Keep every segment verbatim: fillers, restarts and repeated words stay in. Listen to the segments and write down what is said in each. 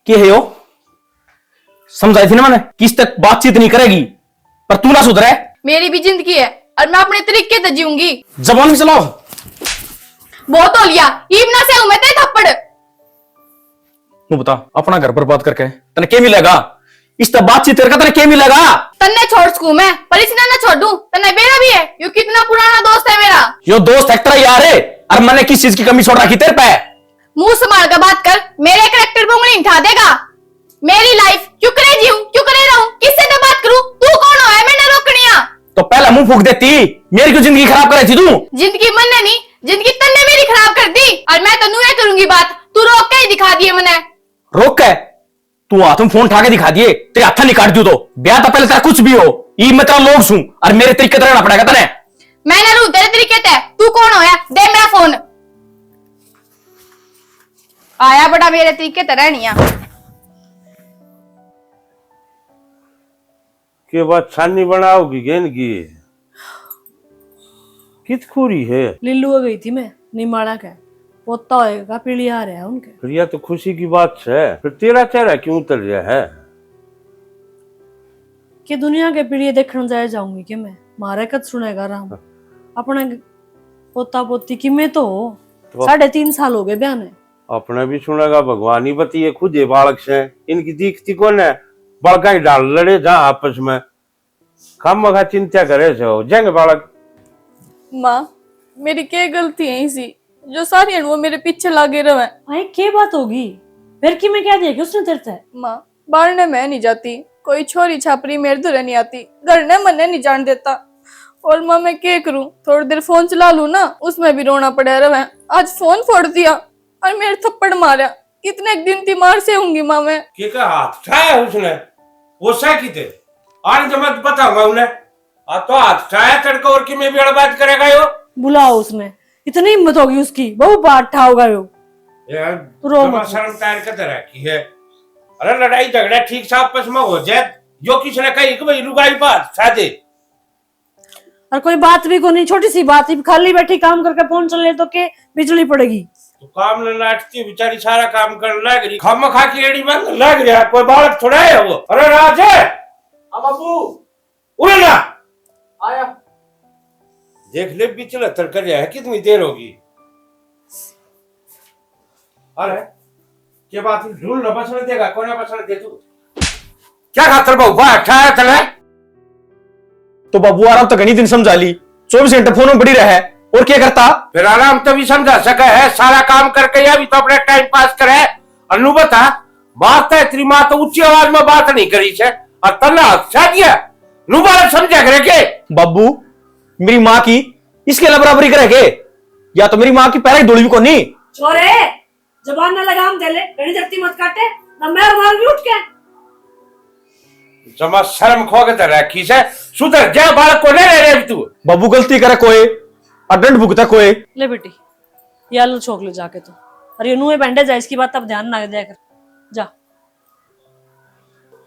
के है यो? समझाई थी ना मैंने, किस तक बातचीत नहीं करेगी, पर तू ना सुधरे। मेरी भी जिंदगी है और मैं अपने तरीके से जीऊंगी। जबान भी चलाओ। बहुत हो लिया, ईब ना से मैं ते थप्पड़। तू बता, अपना घर बर्बाद करके तने के मिलेगा? इस तरह बातचीत करके तने के मिलेगा? तन्ने छोड़ सकूं मैं, पर इसने ना छोड़ूं। तन्ने बेरा भी है, यो कितना पुराना दोस्त है मेरा। यो दोस्त है तेरा यार है, और मैंने किस चीज की कमी छोड़ रखी तेरे पे? मुंह संभाल के बात कर, मेरे करेक्टर पे उंगली उठा देगा। मेरी लाइफ क्यों करे जीऊं, क्यों करे रहूं, किससे तो बात करूं? तू कौन हो है मैंने रोकनिया? तो पहले मुंह फूक देती, मेरी क्यों जिंदगी खराब करे थी तू? जिंदगी मन्ने नहीं, जिंदगी तन्ने मेरी खराब कर दी। और मैं तो नुए करूंगी बात, तू रोक के ही दिखा दिए मने। रोक के? तू हाथ में फोन उठा के दिखा दिए, तेरे हाथा नहीं काट दूं तो। ब्याह तो पहले तेरा कुछ भी हो, ई मैं तेरा लोग सूं, और मेरे तरीके तो रहना पड़ेगा तने। मैं ना रहूं तेरे तरीके ते, तू कौन होया? दे मेरा फोन। आया बड़ा मेरे तरीके ते रहनिया। के बात छानी बनाओगी गेंद की? कित खुरी है? लिल्लू आ गई थी मैं, निमाड़ा के। पोता होएगा, पीली आ रहा है उनके। फिर यह तो खुशी की बात है। फिर तेरा चेहरा क्यों उतर रहा है? के दुनिया के पीढ़ी देखण जाए जाऊंगी के मैं? म्हारे कद सुनेगा राम? हाँ। अपने पोता पोती की मैं तो हो। तो साढ़े तीन साल हो गए ब्याह ने। अपने भी सुनेगा भगवान ही बतिए खुद ये बालक से। इनकी दिखती कौन है? बालका ही डाल लड़े जा आपस में। खामखा चिंता करे से हो, जंग बालक। माँ, मेरी के गलती है इसी, जो सारी वो मेरे पीछे लागे रहे? आए, के बात होगी? फिर की मैं क्या देगी उसने तेरे ते? माँ, बारने मैं नहीं जाती, कोई छोरी छापरी मेरे धोरे नहीं आती, घर ने मन्ने नहीं जान देता। और माँ, मैं के करूँ, थोड़ी देर फोन चला लूँ ना, उसमें भी रोना पड़ा रहे। आज फोन फोड़ दिया और मेरे थप्पड़ मारा। कितने दिन ती मार से हूंगी माँ मैं। के का हाथ उठाया उसने? वो सा किते? आज तो मैं बताऊंगा उन्हें। आ तो हाथ उठाया तड़का और कि मैं भी अड़बाज करेगा यो। बुलाओ उसने। इतनी हिम्मत होगी उसकी, बहू बात उठाओगा यो। यार, रो जमा मत। शर्म तार के तो रखी है। अरे लड़ाई झगड़ा ठीक से आपस में हो जाए, यो किसने कही कि भाई लुगाई बात उठा दे? और कोई बात भी कोनी, छोटी सी बात, इब खाली बैठी काम करके फोन चले तो के बिजली पड़ेगी? तो काम ने नाटती बेचारी, सारा काम कर लग रही, खामखा की एड़ी में लग रहा, कोई बालक थोड़ा है वो। अरे राज, हाँ बाबू। उरे ना। आया। देख ले, बिचलत्तर कर रहा है, कितनी देर होगी। अरे, के बात, ढूंढ लो, बसने देगा, कोने बसने दे तू। क्या खातर बहू बाहर ठहरा तले? तो बाबू, आराम तो घणी दिन समझा ली, चौबीस घंटे फोन में पड़ी रहे, और क्या करता? फिर आराम तो भी समझा सके है, सारा काम करके या भी तो अपना टाइम पास करे। और नू बता, बात है, तेरी माँ तो ऊंची आवाज में बात नहीं करी से, और तन्ने हक से दिया, नू बालक समझा करे के? बाबू, मेरी माँ की इसके लिए बराबरी करे के? या तो मेरी माँ की पैर की धूल भी कोनी। छोरे, जबान ना लगाम दे ले, घणी धरती मत काटे, ना मैं मारूंगी उठ के। जमा शर्म खो के तो रखी से, सुधर जा, बालक को ले रहे तू। बाबू, गलती करे कोई, और दंड भुगता कोई। ले बेटी, ये आलू छोक ले जाके तू, और ये नुए बैंडेज है, इसकी बात अब ध्यान ना दिया कर, जा।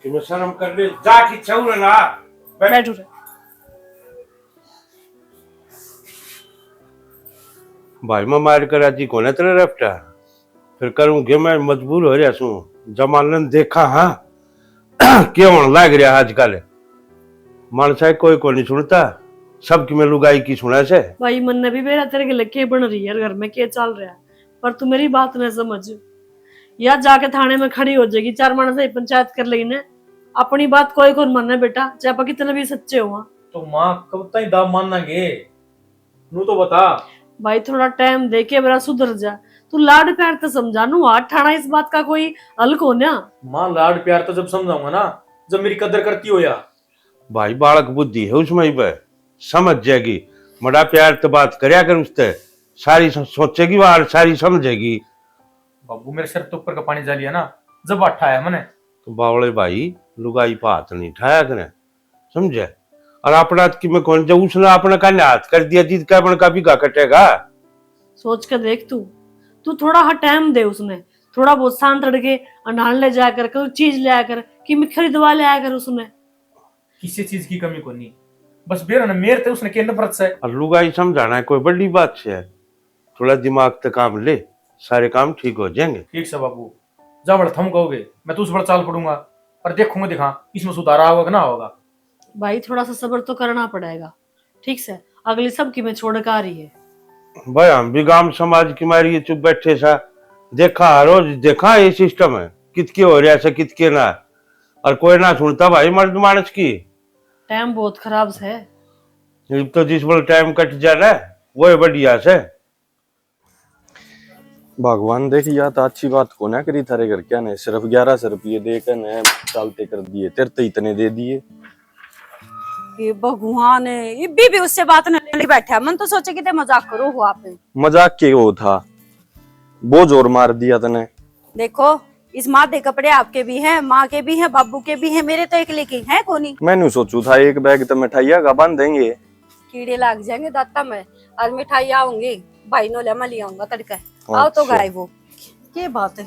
कि मैं शर्म कर ले, जा कि छौर ना। बैठ। बैठ उरे। भाई, मैं मार कर राजी कोने तेरे रफ्टा। फिर करूँ के मैं मजबूर हो रहा सूं। जमानन देखा, हाँ, के होने लाग रहा आजकल। मानसा कोई को नहीं सुनता, सबकी मैं लुगाई की सुना से। भाई, मन ने भी बेरा तेरे के लगे बन रही है, घर में के चल रहा है, पर तू मेरी बात ना समझ। या जाके थाने में खड़ी हो जाएगी, चार मानस से पंचायत कर लेगी ने। अपनी बात कोई कौन माने बेटा, चाहे आप कितने भी सच्चे हो। तो माँ, कब तक दाब मानांगे? नू तो बता। भाई, थोड़ा टाइम दे के बेरा सुधर जा। तू लाड प्यार तो समझा, नू हाथ ठाना इस बात का कोई हल कोन्या। माँ, लाड प्यार तो जब समझाऊंगा ना, जब मेरी कदर करती हो या। भाई, बालक बुद्धि है उसमें ही, वह समझ जाएगी। मड़ा प्यार तो बात करया कर उसते, सारी सो-, सोचेगी वो और सारी समझेगी। बाबू, मेरे सिर तो ऊपर का पानी जा लिया ना, जब हाथ आया मने। तो बावले भाई, लुगाई पे हाथ नहीं ठाया करे, समझे? और अपना की मैं कौन, जब उसने अपने कान्हे हाथ कर दिया, जीत का बन का बिगा कटेगा। सोच के देख तू, तू थोड़ा हा टाइम दे उसने, थोड़ा बहुत शांत रह के अनाल ले जाया कर, कोई चीज ले आया कर, कि मैं खरीदवा ले आया कर उसने। किसी चीज की कमी कोनी, बस बेरा ने मेरे ते उसने के नफरत से। और लुगाई समझाना है कोई बड़ी बात से है, थोड़ा दिमाग ते काम ले, सारे काम ठीक हो जाएंगे। ठीक से बाबू। जा बड़ थम कहोगे, मैं तो उस बड़ चाल पड़ूंगा। पर देखूंगा, दिखा इसमें सुधार आओगा कि ना होगा। भाई, थोड़ा सा सब्र तो करना पड़ेगा। ठीक से, अगली सब की मैं छोड़ के आ रही है। भाई, हम भी गांव समाज की मारी चुप बैठे सा। देखा, हर रोज देखा, ये सिस्टम है, कितके हो रहा है, कितके ना। और कोई ना सुनता भाई मर्द मानस की। टाइम बहुत खराब से। इब तो जिस बल टाइम कट जा ना, वो ही बढ़िया से। भगवान, देख, या तो अच्छी बात को ना करी थारे घर क्या ने, सिर्फ ग्यारह सौ रुपये दे के ने चालते कर दिए, तेरे तो इतने दे दिए। हे भगवान, इब्बी भी उससे बात न लेने बैठा। मन तो सोचे कि ते मजाक करो हो आप। मजाक के वो था, बहुत जोर मार दिया तने। देखो, इस माँ के कपड़े आपके भी हैं, माँ के भी हैं, बाबू के भी हैं, मेरे तो एकले के हैं कोनी। मैं न्यू सोचू था, एक बैग तो मिठाइया का बांध देंगे। कीड़े लाग जाएंगे दांता में। आज मिठाई आऊंगी, भाई नोल्या मैं ले आऊंगा तड़के। आओ तो अच्छा। गाय वो। के बात है,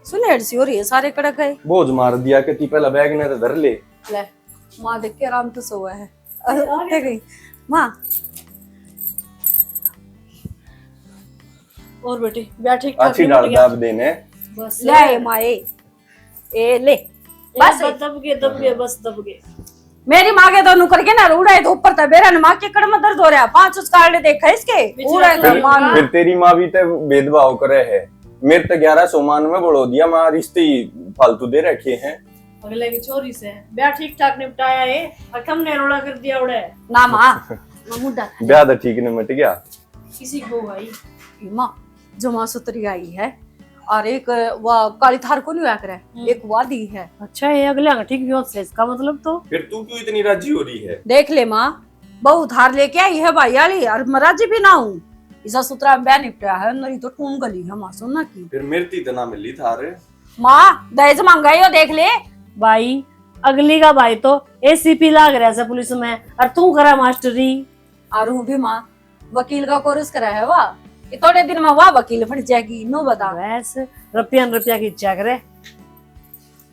सुनेड़ सी हो रही है, सारे कड़क गए। बोझ मार दिया कि ती पहला बैग ने तो धर ले। ले, माँ देख के आराम तो सोया है। अरे, उठ गई माँ। और बेटी, ब्याह ठीक ठाक अच्छी नहीं डाल बढ़िया? दाब देने। बस ले आए माए, ए ले। बस दब गए, दब गए, बस दब गए। मेरी माँ के तो नुकर के ना उड़ाए तो ऊपर तक बेरा ने माँ के कड़ में दर्द हो रहा। पांच उस कारण देखा इसके। उड़ाए तो माँ। फिर तेरी माँ भी ते भेदभाव करे है। मेरे तो ग्यारह सौ मान में बढ़ो दिया, माँ रिश्ते ही फालतू दे रखे हैं। अगले की छोरी से ब्याह ठीक ठाक निपटाया है और तुमने रोला कर दिया उड़े। ना माँ, मैं मुद्दा ब्याह तो ठीक निपट गया। किसी को भाई। माँ, जमा सुतरी आई है और एक वो काली थार को नहीं होया करे, एक वा दी है। अच्छा, ये अगले आंगठी की व्यवस्था है, इसका मतलब तो। फिर तू क्यों इतनी राजी हो रही है? देख ले माँ, बहू थार लेके आई है भाई वाली, और मैं राजी भी ना हूँ। इसा सुतरा में ब्याह निपटा है, नहीं तो टूम गली है माँ सोना की। फिर मेरे ती तो ना मिली थार। माँ, दहेज मांगा यो देख ले। भाई, अगली का भाई तो एसीपी लाग रहा है पुलिस में, और तू करा मास्टरी। और हूँ भी माँ, वकील का कोर्स करा है वा, कि थोड़े दिन में वा वकील बन जाएगी, नो बता। बस, रुपया न रुपया की इच्छा करे।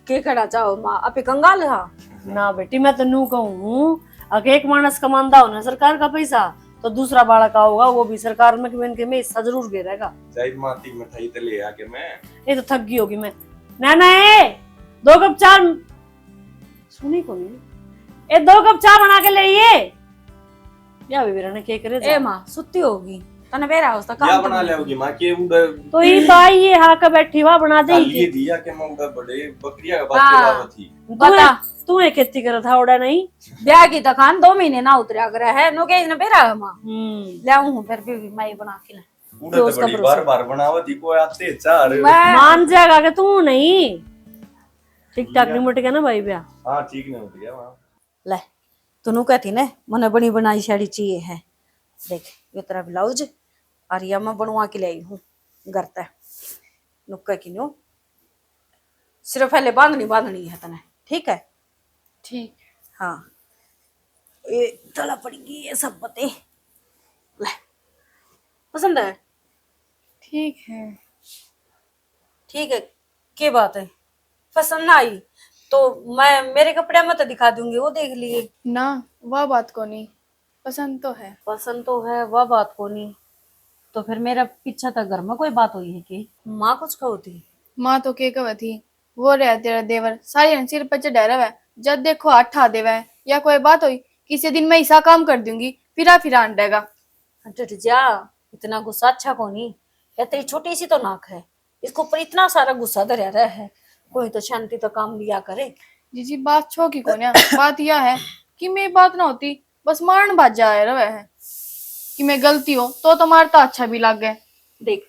के कहना चाहो माँ, आप ही कंगाल हा? ना बेटी, मैं तो नू कहूँ हूँ, अगर एक मानस कमांदा हो ना सरकार का पैसा, तो दूसरा बालक आओगा, वो भी सरकार में, इनके में हिस्सा जरूर गिरेगा। जाई माँ ती मिठाई ते ले आके मैं। ये तो थक गई होगी मैं। ना ना, ए, दो कप चाय। सुनी को नहीं। ए, दो कप चाय बना के ले ये। या भी बेरा ने के करे ए जा। माँ, सुत्ती होगी, तने बेरा होता काम या तो बना नहीं। लेगी माँ के उड़े। तो ही तो आई है, हाँ का बैठी हुआ बना दे काल ही। ये दिया के मैं उड़े बड़े बकरिया का बात हाँ। लावा थी। तू बता। है, तू है खेती करत था ओड़ा नहीं। ब्याह की तखान दो महीने ना उतरा करे है, नो के इतने बेरा है माँ। हम्म। ले आऊँ हूँ फिर भी मैं ही बना के ले। उड़े तो बड़ी बार बार बनावा थी, कोई आते चार। मैं मान जाएगा कि तू नहीं। ठीक ठाक निमट गया ना भाई ब्याह? हाँ, ठीक निमट गया माँ। ले, तू नू कहती ने, मने बनी बनाई साड़ी चाहिए है। देख, ये तेरा ब्लाउज और या मैं बनवा के ले आई हूँ घर ते। नुक्का की न्यू सिर्फ पहले बांधनी बांधनी है तने, ठीक है? ठीक। हाँ, ये तला पड़ गई ये सब पते। ले, पसंद है? ठीक है। ठीक है, के बात है? पसंद ना आई तो मैं मेरे कपड़े मत दिखा दूंगी, वो देख लिए। ना, वह बात कोनी, पसंद तो है। पसंद तो है, वह बात कोनी। तो फिर मेरा पीछे तक घर में कोई बात हुई है के? माँ कुछ कहो थी? माँ तो के कहे थी, वो रहा तेरा देवर, सारी हन सिर पर चढ़ा रहे, जब देखो हाथ ठा देवे, या कोई बात हुई, किसी दिन मैं ऐसा काम कर दूंगी, फिरा फिरा अंडेगा। डट जा, इतना गुस्सा अच्छा कोनी। या तेरी छोटी सी तो नाक है, इसके ऊपर इतना सारा गुस्सा धरया रहा है। कोई तो शांति तो काम लिया करे। जीजी, बात छो की कोन्या, बात यह है कि मैं बात ना होती, बस मारण भाजा आए रहे है कि मैं गलती हो तो, तो मारता अच्छा भी लागे। देख,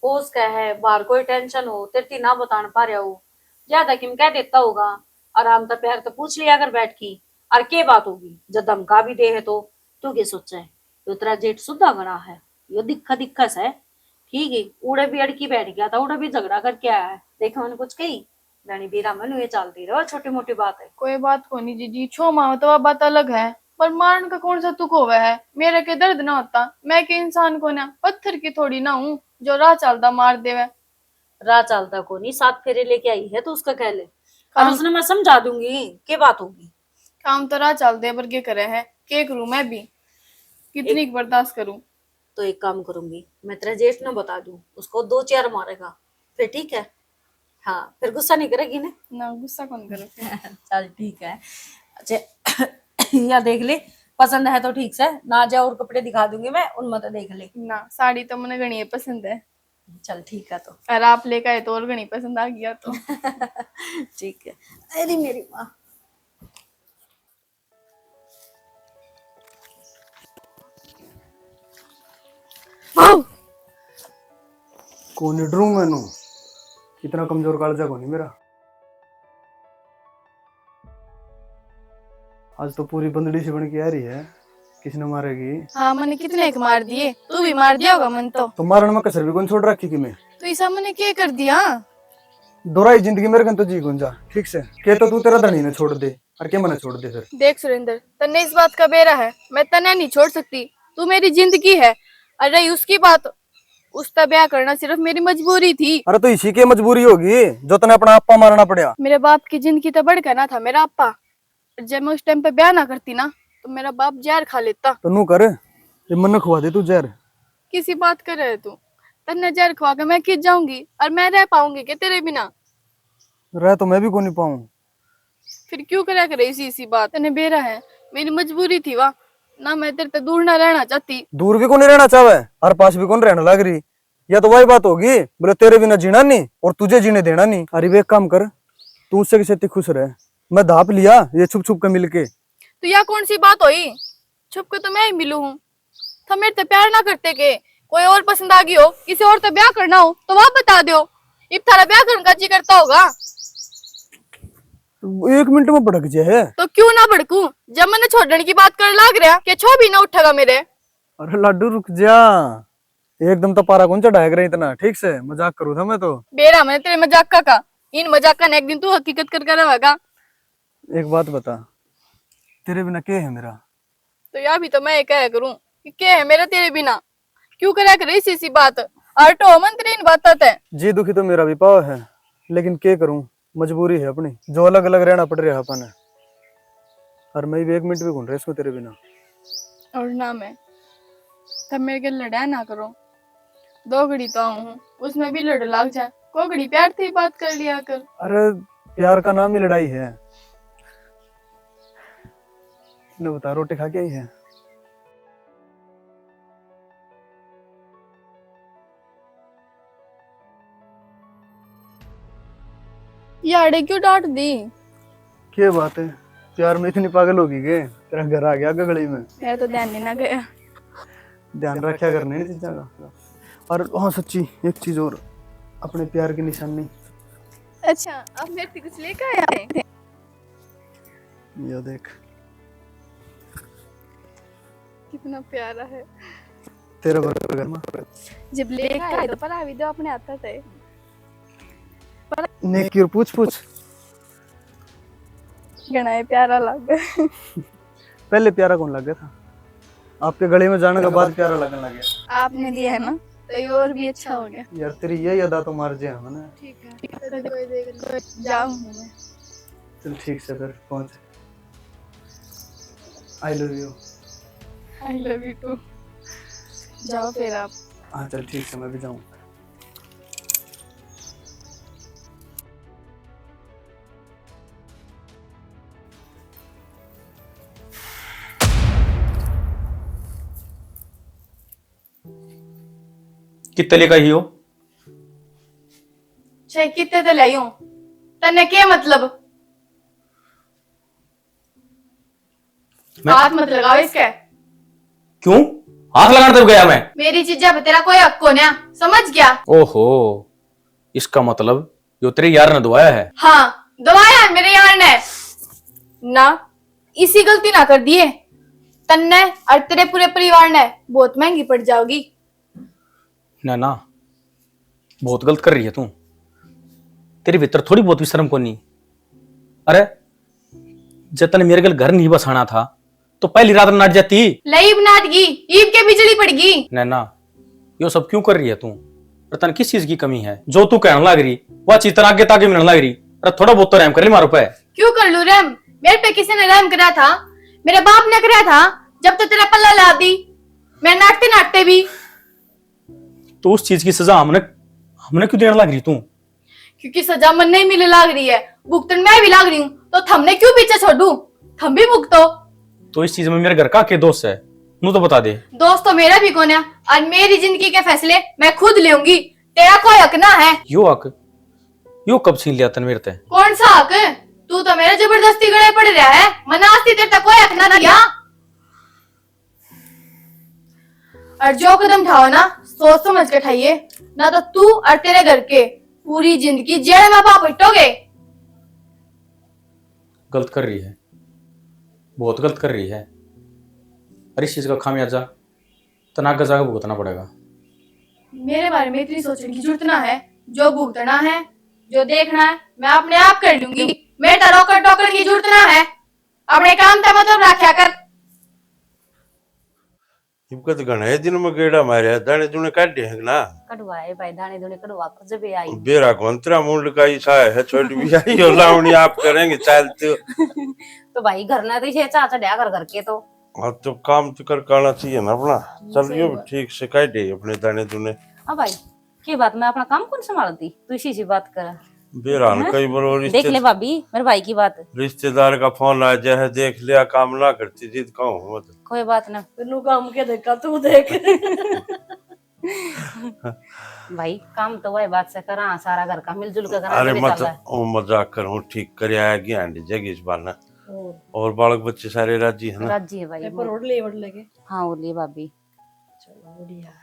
हो सके है बाहर कोई टेंशन हो, तेरे ती ना बतान पा रहा हो, ज्यादा किम कह देता होगा। आराम तो प्यार तो पूछ लिया कर बैठ की, और के बात होगी जब धमका भी दे है तो। तू के सोचे है? यो तेरा जेठ सुधा घना है, यो दिखा दिखा से। ठीक है, उड़े भी अड़की बैठ गया था, उड़े भी झगड़ा करके आया है। देख, मैंने कुछ कही? रानी बीरा, मनु ये चालती रहो, छोटी मोटी बात है। कोई बात कोनी जीजी, छो माँ तो वह बात अलग है, पर मारन का कौन सा तुक होवे है? मेरे के दर्द ना होता, मैं के इंसान कोन्या, पत्थर की थोड़ी ना हूँ जो राह चालता मार देवे। राह चालता कोनी, सात फेरे लेके आई है तो उसका कह ले, और काम उसने मैं समझा दूंगी के बात होगी। काम तो राह चालते पर के करे है, के करूँ मैं भी, कितनी बर्दाश्त करूँ? तो एक काम करूंगी, मैं तेरा जेठ ना बता दूं, उसको दो चार मारेगा, फिर ठीक है? हाँ, फिर गुस्सा नहीं करेगी ना? ना, गुस्सा कौन करे फिर? चल ठीक है। अच्छा, या देख ले, पसंद है तो ठीक से, ना जा और कपड़े दिखा दूंगी मैं, उनमें तो देख ले। ना, साड़ी तो मने घणी पसंद है। चल ठीक है तो। और आप लेकर आए तो और घणी पसंद आ गया तो। ठीक है। अरे मेरी माँ। कौन डरूं मैं नू? इतना कमजोर कालजा कोनी मेरा। आज तो पूरी बंदड़ी सी बन के आ रही है, किसने मारेगी? हाँ, मैंने कितने एक मार दिए, तू भी मार दिया होगा मन तो। तो मारण में कसर भी कौन छोड़ रखी थी मैं? तो ऐसा मैंने क्या कर दिया? दोराई जिंदगी मेरे कन तो जी कौन जा, ठीक से? के तो तू तेरा धनी ने छोड़ दे, और के मने छोड़ दे फिर? देख सुरेंद्र, तन्ने इस बात का बेरा है, मैं तन्ने नहीं छोड़ सकती, तू मेरी जिंदगी है। और रही उसकी बात, उसका ब्याह करना सिर्फ मेरी मजबूरी थी। अरे तो इसी की मजबूरी होगी जो तने अपना आपा मारना पड़ा। मेरे बाप की जिंदगी तो बढ़कर ना था मेरा आपा। जब मैं उस टाइम पे ब्याह ना करती ना, तो मेरा बाप जहर खा लेता। तो नू कर, ये मन्ने खुआ दे तू जहर। किसी बात कर रहे तू? तन्ने जहर खुआ के मैं कित जाऊंगी और मैं रह पाऊंगी के तेरे बिना? रह तो मैं भी कोनी पाऊं। फिर क्यों करा करे इसी इसी बात? तन्ने बेरा है, मेरी मजबूरी थी वा, ना मैं तेरे ते दूर ना रहना चाहती। दूर भी कोनी रहना चाहे और पास भी कोनी रहना लाग रही। या तो वही बात होगी, बोले तेरे बिना जीना नहीं और तुझे जीने देना नहीं। अरे वे एक काम कर, तू उससे किसे खुश रह, मैं धाप लिया ये छुप छुप के मिलके। तो या कौन सी बात हुई? छुप के तो मैं ही मिलू हूँ। थम मेरे ते प्यार ना करते के? कोई और पसंद आ गई हो, किसी और ते ब्याह करना हो तो वह बता दो। इब थारा ब्याह करने का जी करता होगा। एक मिनट में भड़क जाए। तो क्यों ना भड़कूं, जब मैंने छोड़ने की बात कर लाग रहा के छो भी ना उठेगा मेरे। अरे लाडू रुक जा, एकदम तो पारा कौन चढ़ाया करे इतना, ठीक से मजाक करूँ था मैं तो। बेरा मैंने तेरे मजाक का, का इन मजाक का ने एक दिन तू हकीकत करके रहेगा। एक बात बता, तेरे बिना के है मेरा? तो या भी तो मैं कह करूं कि के है मेरा तेरे बिना? क्यों करा करे इसी इसी बात? हटो मन तेरे इन बातों ते। जी दुखी तो मेरा भी पाव है, लेकिन के करूं, मजबूरी है अपनी, जो अलग अलग रहना पड़ रहा अपन। और मैं भी एक मिनट भी घूम रहा इसमें तेरे बिना। और ना मैं, तब मेरे के लड़ा ना करो। दो घड़ी तो आऊं हूँ, उसमें भी लड़ लाग जा। को घड़ी प्यार से ही बात कर लिया कर। अरे प्यार का नाम ही लड़ाई है। ले बता, रोटी खा के आई है? याड़े क्यों डांट दी? क्या बात है, प्यार में इतनी पागल होगी के तेरा घर आ गया गगली में? मेरा तो ध्यान नहीं ना गया। ध्यान रखा करने इन चीजा का। और हाँ सच्ची एक चीज और, अपने प्यार की निशानी। अच्छा, आप मेरे से कुछ लेकर आया है? ये देख। कितना प्यारा है। तेरे बराबर में। जब लेकर आए तो पहला भी दो अपने हाथ से। नेकी और पूछ पूछ। घणा ही प्यारा लग। पहले प्यारा कौन लगा था? आपके गले में जाने के बाद प्यारा लगने लग गया। आपने दिया है ना, तो ये और भी अच्छा हो गया। यार तेरी ये याद तो मार जे है ना। ठीक है, कभी कोई देख लो। जाऊँ हूँ मैं। चल ठीक से फिर पहुँच। I love you। I love you too। जाओ फिर आप। हाँ चल ठीक से, मैं भी जाऊँ। कितने लेकर आई हो? छह कितने तो लाई हूँ, तन्ने के मतलब? मैं हाथ मत लगाओ इसके। क्यों? हाथ लगाने तब गया मैं? मेरी चीजा पे तेरा कोई हक कोन्या, समझ गया? ओहो, इसका मतलब यो तेरे यार ने दवाया है? हाँ, दवाया है मेरे यार ने। ना, इसी गलती ना कर दिए। तन्ने और तेरे पूरे परिवार ने बहुत महंगी पड़ जाओगी। नैना, बहुत गलत कर रही है तू। तेरे भीतर थोड़ी बहुत भी शर्म कोनी। अरे, जब तने मेरे गल घर नहीं बसाना था, तो पहली रात नाट जाती। ले ईब नाट गई, ईब के बिजली पड़ गई। नैना, यो सब क्यों कर रही है तू? और तने किस चीज की कमी है? जो तू कहने लाग रही, वह चीज तने आगे तागे मिलने लाग रही। अरे, थोड़ा बहुत तो रहम कर ले मारो पे। क्यों कर लूं रहम? मेरे पे किसी ने रहम करा था? मेरे बाप ने करा था, जब तो तेरा पल्ला ला दी। मैं नाटते नाटते भी। तो उस चीज की सजा हमने, हमने क्यों देने लग रही तू? क्योंकि सजा मन नहीं मिले लाग रही है, भुगतन मैं भी लाग रही हूँ, तो थमने क्यों पीछे छोड़ू? थम भी भुगतो। तो इस चीज में मेरे घर का के दोष है? नू तो बता दे। दोष तो मेरा भी कोन्या, और मेरी जिंदगी के फैसले मैं खुद लेऊंगी। तेरा कोई हक ना है। यो हक, यो कब छीन लिया तन मेरे ते? कौन सा हक? तू तो मेरे जबरदस्ती गले पड़ रहा है। मना आज तेरे तक कोई हक ना दिया। और जो कदम उठाओ ना, सोच समझ के उठाइए, ना तो तू और तेरे घर के पूरी जिंदगी जेल में पा बैठोगे। गलत कर रही है, बहुत गलत कर रही है। और इस चीज का खामियाजा तन आगे जाकर भुगतना पड़ेगा। मेरे बारे में इतनी सोचने की जरूरत ना है। जो भुगतना है, जो देखना है, मैं अपने आप कर लूंगी। मेरे तो रोकड़ टोकड़ की जरूरत ना है। अपने काम तक मतलब रखा कर। इब कद घणे दिन में गेड़ा मारया, दाने दुने काढे हैं ना? कढ़वाए भाई, दाने दुने कढ़वा कर जब आई। बेरा कौन तेरा मुंड का ही सा है, छोड़ भी आई हो लावणी आप करेंगे, चल तू। तो भाई घर ना तो इसे चा चढ़या कर घर के तो। हाँ, तो काम तो कर काना चाहिए ना अपना। सही चलियो बात। ठीक से काढे अपने दाने दुने। हाँ भाई, के बात, मैं अपना काम कौन संभालती? तू इसी सी बात कर। बेरा न हैं? कई बार वो देख रिश्ते-, ले भाभी, मेरे भाई की बात। रिश्तेदार का फोन आ जाए, देख लिया, काम ना करती थी तो कहूँ मत। कोई बात ना। तेनू काम के देखा, तू देख। भाई, काम तो वही बात से करा, सारा घर का मिलजुल के करा, अरे तभी मत, चला है। ओ मजाक करूँ, ठीक कर आया कि आंटी जगह इस बार ना। और? और बालक बच्चे सारे राजी है ना? राजी है भाई। पेपर ओढ़ लिए, ओढ़ लेके। हाँ, ओढ़ लिए भाभी। चलो, बढ़िया है।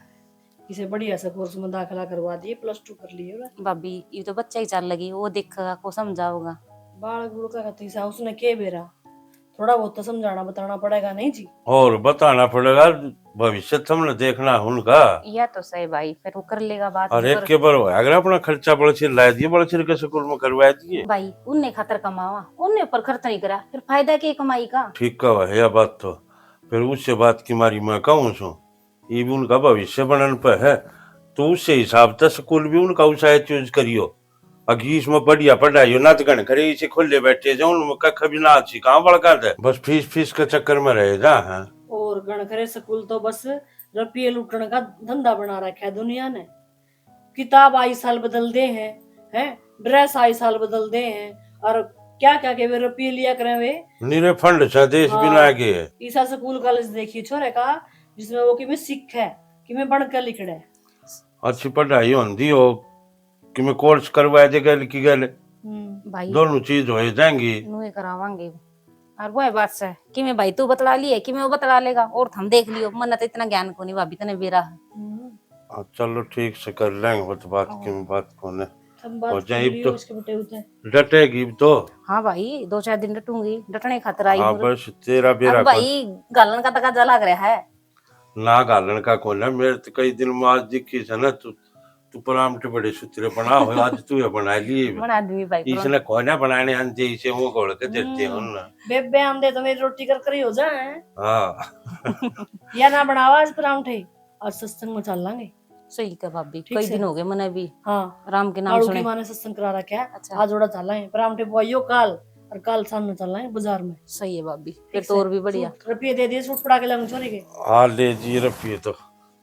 किसे बढ़िया सा कोर्स में दाखला करवा दिए, प्लस टू कर लिए ना। भाभी, ये तो बच्चा ही चल लगी, वो देखेगा, को समझाओगा? बालक बुड़का का तीसा, उसने के बेरा? थोड़ा बहुत तो समझाना बताना पड़ेगा, नहीं जी? और बताना पड़ेगा, भविष्य तो हमने देखना है उनका। या तो सही भाई, फिर वो कर लेगा बात, और एक के बार होया, अगर अपना खर्चा बड़े सिर ला दिए, बड़े सिर के स्कूल में करवा दिए। भाई, उनने खातर कमावा, उनने ऊपर खर्च नहीं करा, फिर फायदा के कमाई का? ठीक कहा है या बात तो। फिर उससे बात की मारी मैं कहूँ सू, इब उनका भविष्य बनन पे है, तो उससे हिसाब तै स्कूल भी उनका उसाए चूज करियो। अगी इसमें बढ़िया पढ़ाई हो ना, तो घण करे इसे खोले बैठे जाओ, उनमें कख भी ना अच्छी कहाँ बड़का दे, बस फीस फीस के चक्कर में रहे जा। हाँ। और घण करे स्कूल तो बस रुपये लूटण का धंधा बना रखा है दुनिया ने। किताब आई साल बदल दे हैं, हैं? ड्रेस आई साल बदल दे हैं, और क्या क्या के वे रुपये लिया करें वे। निरे फंड से देश हाँ। बिना गए। ईसा स्कूल कॉलेज देखिए छोरे का, जिसमें वो किमें सीखे, किमें बन के लिखड़े। अच्छी पढ़ाई होंदी हो, किमें कोर्स करवा दे गल की गल। हम्म। भाई, दोनों चीज हो जाएंगी। नुए करावांगे। और वो बात से, किमें भाई तू बतला लिए, किमें वो बतला लेगा, और थम देख लियो, मन्ने तो इतना ज्ञान कोनी भाभी, तने बेरा है। हम्म। हाँ, चलो ठीक से कर लेंगे, वो तो बात हाँ। किमें बात कोने। थम बात हो जाए कर इब लियो तो। उसके बेटे उते। डटेगी इब तो। हाँ भाई, दो चार दिन डटूंगी, डटने खातर आई हाँ, हूँ। बस तेरा बेरा अब भाई, घालन का तकाजा लग रहा है। ना घालन का कोने, मेरे तो कई दिन में आज दिखी से ना, तू, तू परामठे बड़े सुथरे बना हो, आज तू ये बना लिए। बना दूंगी भाई, इसने परामठे। कोने बनाने आंदे, इसे वो घोल के देते हम्म। हो ना। बेबे आंदे तो मेरी रोटी कर कर ही हो जाए। हाँ। या ना बनावा आज परामठे, आज सत्संग में चल लांगे। सही कहा भाभी, ठीक कई से। दिन हो गए मने भी हाँ। राम के नाम आड़ू की सुने। माँ ने सत्संग करा रखा है। अच्छा। आज ओड़ा चल लांगे, परामठे बुआइयो काल, और काल शाम में चल लांगे बाजार में। सही है भाभी, फिर ठीक तो से। और भी बढ़िया। सूट, रुपये दे दिए, सूट पड़ा के लाऊं छोरी के। हाँ, ले जी रुपये तो।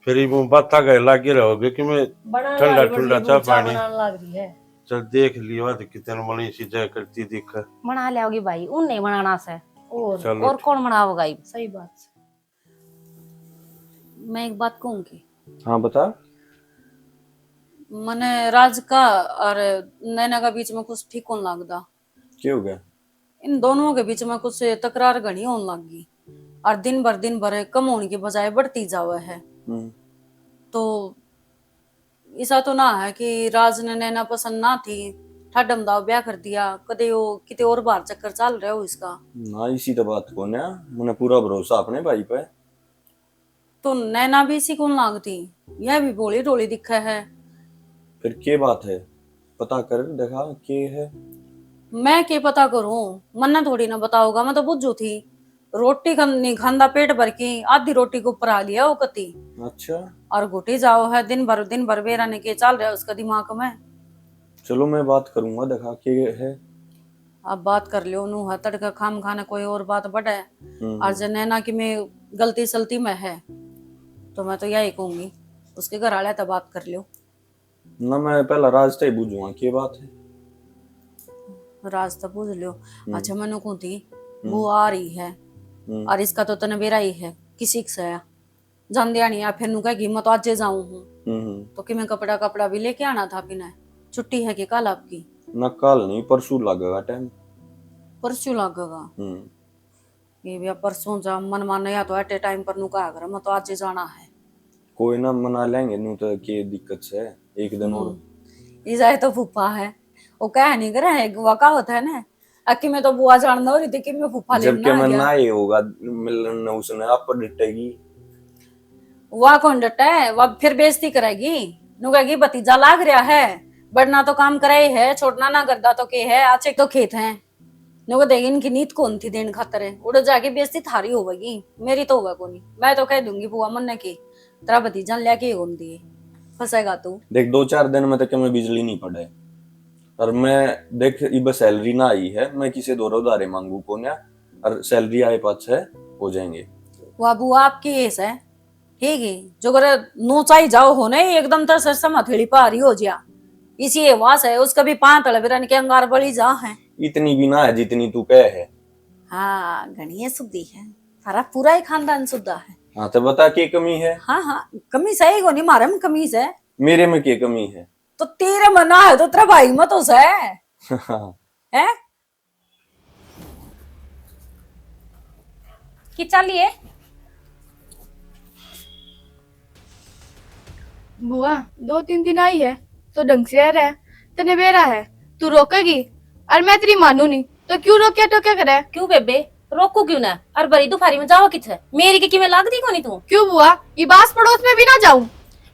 फिर ये बात आ गए लागे रहोगे कि मैं बना ठंडा लाग रही ठंडा बड़ी चाय दूध चाय पानी। बनाने लाग रही है। चल देख लियो, आज कितने मनी सी जय करती दिख। बना लियाओगी भाई, उन नहीं बनाना से। और चलो और ठीक। कौन बनाओगा इब? सही बात से। मैं एक बात कहूँ कि हाँ, बता। मने राज का और नैना का बीच में कुछ ठीक कौन लगता। क्या हो गया? इन दोनों के बीच में कुछ तकरार घणी होने लग गई और दिन भर दिन भर कम होने की बजाय बढ़ती जावे है। हम्म। तो ऐसा तो ना है कि राज ने नैना पसंद ना थी, ठाडम दाव ब्याह कर दिया, कदे वो किते और बाहर चक्कर चाल रहा हो इसका? ना, इसी तो बात को ना, मने पूरा भरोसा अपने भाई पे। तो नैना भी इसी को लागती, यह भी भोली ढोली दिखे है। फिर के बात है, पता कर दिखा के है। मैं के पता करूं, मन्ने थोड़ी ना बताओगा, मैं तो बुझू थी। रोटी खा-, नहीं खांदा पेट भर की, आधी रोटी के ऊपर आ लिया वो कती। अच्छा। और घुटी जाओ है, दिन भर, दिन भर बेरा ने के चाल रहा है उसका दिमाग में। चलो, मैं बात करूंगा, दिखा के है। अब बात कर लियो, नू है तड़के खाम खाने कोई और बात बढ़े। हम्म। और जे नैना की मैं गलती सलती में है, तो मैं तो यही कहूंगी, उसके घर वाले तो बात कर लियो। ना, मैं पहला राज तै ही बुझूंगा, के बात है? राज तो पूछ लियो। हम्म। अच्छा, मनु कहूं थी, हम्म। वो आ रही है। हम्म। और इसका तो तने बेरा ही है, किसी से है। जान दिया नहीं, या फिर नु कहेगी, "मैं तो आजे जाऊं हूँ।" हम्म, हम्म। तो कि मैं कपड़ा, कपड़ा भी लेके आना था बिना। छुट्टी है कि कल आपकी? ना, कल नहीं, परसों लगेगा टाइम। परसों लगेगा? हम्म। ये भी अब परसों जा, मन माने या तो एटे टाइम पर नु कहा कर, "मैं तो आजे जाना है।" कोई ना, मना लेंगे, नु तो के दिक्कत से, एक दिन और। हम्म। ई जाए तो फूफा है, वो कह नहीं करे, वो का होता है ना, अक्की में तो बुआ जान दो रही थी कि मैं फूफा जबकि लेना आ मैं गया। ना ही होगा मिलन ने उसने आप पर डटेगी। वा कौन डटा है? वा फिर बेइज्जती करेगी, नु कहेगी, "भतीजा लाग रहा है, बड़ना तो काम करे ही है, छोटना ना करदा तो के है, आचे तो खेत हैं।" नु कह देगी, "इनकी नीत कौन थी देन खातर है, उड़े जाके बेइज्जती थारी होवेगी, मेरी तो होगा कोनी।" मैं तो कह दूंगी, "बुआ मन्ने के, तेरा भतीजा ने लेके ही कौन दिए, फंसेगा तू।" देख, दो चार दिन में तो मैं बिजली नहीं पड़े, और मैं देख, इब सैलरी ना आई है, मैं किसी दौरा उधारे मांगू कोन्या, और सैलरी आए पाछे हो जाएंगे। वा बुआ, आपकी ये है, ठीक है, जो करे नो चाही जाओ हो नहीं, एकदम तो सरसम हथेली पहारी हो जिया। इसी ये वास है, उसका भी पांच तले बिरन के अंगार बली जा है। इतनी भी ना है जितनी तू कह है। हाँ, घणी है सुधी है, थारा पूरा ही खानदान सुधा है। हाँ, तो बता के कमी है? हाँ, हाँ, कमी सही को नहीं, मारे में कमी है। मेरे में के कमी है? तो तेरे में ना है तो तेरे भाई में तो है। हैं? कि चलिए। बुआ, दो तीन दिन आई है तो ढंग से रह, तने बेरा है, तू रोकेगी? और मैं तेरी मानू नहीं तो क्यों रोक्या टोक्या करे? क्यों बेबे, रोकू क्यों ना? और भरी दुफारी में जाओ किथे? मेरी के किमें लागदी कोनी तू? क्यों बुआ, इब आस पड़ोस में भी ना जाऊं?